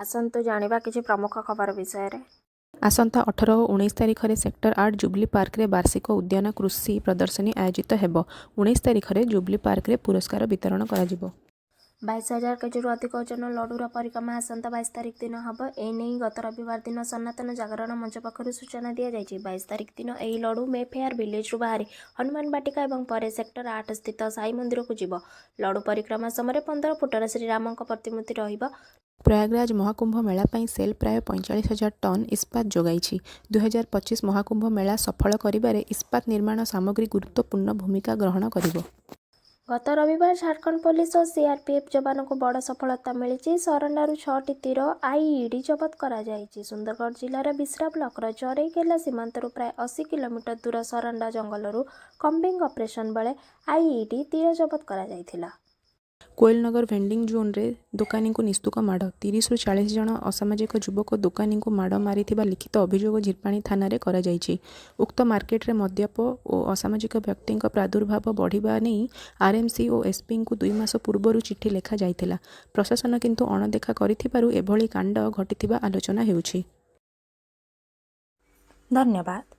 ଆସନ୍ତୁ ଜାଣିବା କିଛି ପ୍ରମୁଖ ଖବର ବିଷୟରେ। ଆସନ୍ତା 18 ଓ 19 ତାରିଖରେ ସେକ୍ଟର 8 ଜୁବଲି ପାର୍କରେ ବାର୍ଷିକ ଉଦ୍ୟାନ କୃଷି ପ୍ରଦର୍ଶନୀ ଆୟୋଜିତ ହେବ। 19 ତାରିଖରେ ଜୁବଲି ପାର୍କରେ ପୁରସ୍କାର ବିତରଣ କରାଯିବ। 22,000 କେଜିରୁ ଅଧିକ ଓଜନ ଲଡୁର ପରିକ୍ରମା ଆସନ୍ତା 22 ତାରିଖ ଦିନ ହେବ। ଏନେଇ ଗତ ରବିବାର ଦିନ ସନାତନ ଜାଗରଣ ମଞ୍ଚ ପକ୍ଷରୁ ସୂଚନା ଦିଆଯାଇଛି। 22 ତାରିଖ ଦିନ ଏହି ଲଡୁ ମେଫେୟାର ଭିଲେଜରୁ ବାହାରି ହନୁମାନ ବାଟିକା ଏବଂ ପରେ ସେକ୍ଟର 8 ସ୍ଥିତ ସାଇ ମନ୍ଦିରକୁ ଯିବ। ଲଡୁ ପରିକ୍ରମା ସମୟରେ 15 ଫୁଟର ଶ୍ରୀରାମଙ୍କ ପ୍ରତିମୂର୍ତ୍ତି ରହିବ। ପ୍ରୟାଗରାଜ ମହାକୁମ୍ଭ ମେଳା ପାଇଁ ସେଲ୍ ପ୍ରାୟ 45,000 ଟନ୍ ଇସ୍ପାତ ଯୋଗାଇଛି। 2025 ମହାକୁମ୍ଭ ମେଳା ସଫଳ କରିବାରେ ଇସ୍ପାତ ନିର୍ମାଣ ସାମଗ୍ରୀ ଗୁରୁତ୍ୱପୂର୍ଣ୍ଣ ଭୂମିକା ଗ୍ରହଣ କରିବ। ଗତ ରବିବାର ଝାଡ଼ଖଣ୍ଡ ପୋଲିସ ଓ ସିଆରପିଏଫ୍ ଯବାନଙ୍କୁ ବଡ଼ ସଫଳତା ମିଳିଛି। ସରଣ୍ଡାରୁ ଛଅଟି ତୀର ଆଇଇଡି ଜବତ କରାଯାଇଛି। ସୁନ୍ଦରଗଡ଼ ଜିଲ୍ଲାର ବିଶ୍ରା ବ୍ଲକର ଜରେଇକେଲା ସୀମାନ୍ତରୁ ପ୍ରାୟ 80 କିଲୋମିଟର ଦୂର ସରଣ୍ଡା ଜଙ୍ଗଲରୁ କମ୍ବିଂ ଅପରେସନ ବେଳେ ଆଇଇଡି ତୀର ଜବତ କରାଯାଇଥିଲା। କୋଏଲନଗର ଭେଣ୍ଡିଂ ଜୋନ୍ରେ ଦୋକାନୀଙ୍କୁ ନିସ୍ତୁକ ମାଡ଼। 30ରୁ 40 ଜଣ ଅସାମାଜିକ ଯୁବକ ଦୋକାନୀଙ୍କୁ ମାଡ଼ ମାରିଥିବା ଲିଖିତ ଅଭିଯୋଗ ଝିରପାଣି ଥାନାରେ କରାଯାଇଛି। ଉକ୍ତ ମାର୍କେଟରେ ମଦ୍ୟପ ଓ ଅସାମାଜିକ ବ୍ୟକ୍ତିଙ୍କ ପ୍ରାଦୁର୍ଭାବ ବଢ଼ିବା ନେଇ ଆର୍ଏମ୍ସି ଓ ଏସ୍ପିଙ୍କୁ 2 ମାସ ପୂର୍ବରୁ ଚିଠି ଲେଖାଯାଇଥିଲା। ପ୍ରଶାସନ କିନ୍ତୁ ଅଣଦେଖା କରିଥିବାରୁ ଏଭଳି କାଣ୍ଡ ଘଟିଥିବା ଆଲୋଚନା ହେଉଛି। ଧନ୍ୟବାଦ।